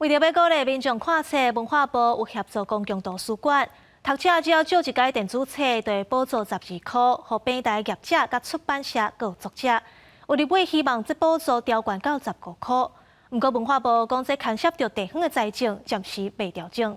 為著欲鼓勵民眾看冊，文化部有協助公共圖書館，讀者只要借一改電子冊，就會補助12箍，予平台業者佮出版社佮作者。有立委希望這補助調懸到15箍，毋過文化部講這牽涉著地方的財政，暫時未調整。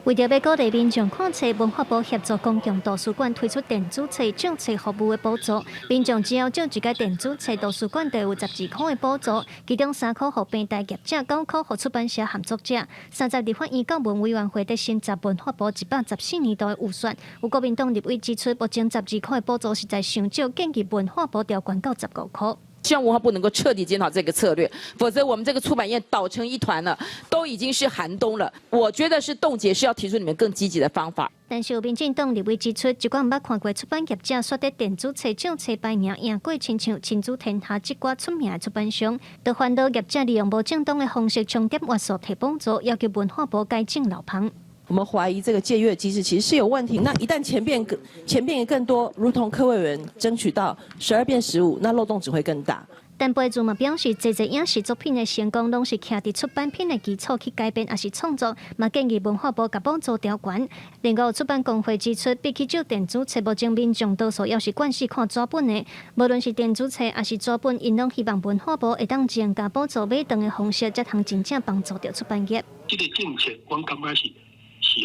為著欲鼓勵民眾看冊，文化部協助公共圖書館推出電子冊借冊服務的補助。民眾只要借一個電子冊，圖書館就有12箍的補助，其中3箍予平台業者，9箍予出版社和作者。三十立法院教文委員會佇審查文化部114年度的預算，有國民黨立委指出，目前十二箍的補助實在傷少，建議文化部調懸到15箍。希望文化部能夠徹底檢討這個策略，否則我們這個出版業倒成一團了，都已經是寒冬了。我覺得是凍結，是要提出你們更積極的方法。但是有民進黨立委指出，這寡毋捌看過出版業者煞佇電子冊借冊排名贏過親像親子天下這寡出名的出版商，就煩惱業者利用無正當的方式重疊元素提補助，要求文化部改正漏縫。我們懷疑這個借閱機制其實是有問題。那一旦錢變得更多，如同柯委員爭取到12變15，那漏洞只會更大。但白柱嘛表示，濟濟影視作品的成功，攏是徛佇出版品的基礎去改編，抑是創作，嘛建議文化部共補助調懸。另外，出版公會指出，比起借電子冊，目前民眾多數猶是慣勢看紙本的，無論是電子冊抑是紙本，𪜶攏希望文化部會當增加補助買斷的方式，才通真正幫助著出版業。這個政策，阮感覺是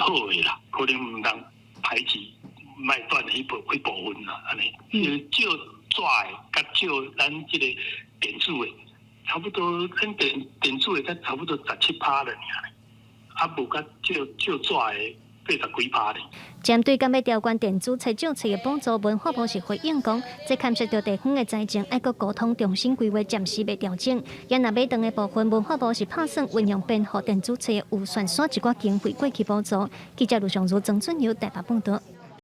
好的啦，可能毋通排擠賣斷的彼部分啦，按呢，借紙的佮借咱這個電子的，差不多咱電子的才差不多17趴了爾，啊無佮借紙的80幾趴咧。針對敢欲調懸電子冊借冊的補助，文化部是回應講，這牽涉著地方的財政，愛閣溝通重新規劃，暫時未調整。也若買斷的部分，文化部是拍算運用編予電子冊的預算，徙一寡經費過去補助。記者盧尚如、曾俊友台北報導。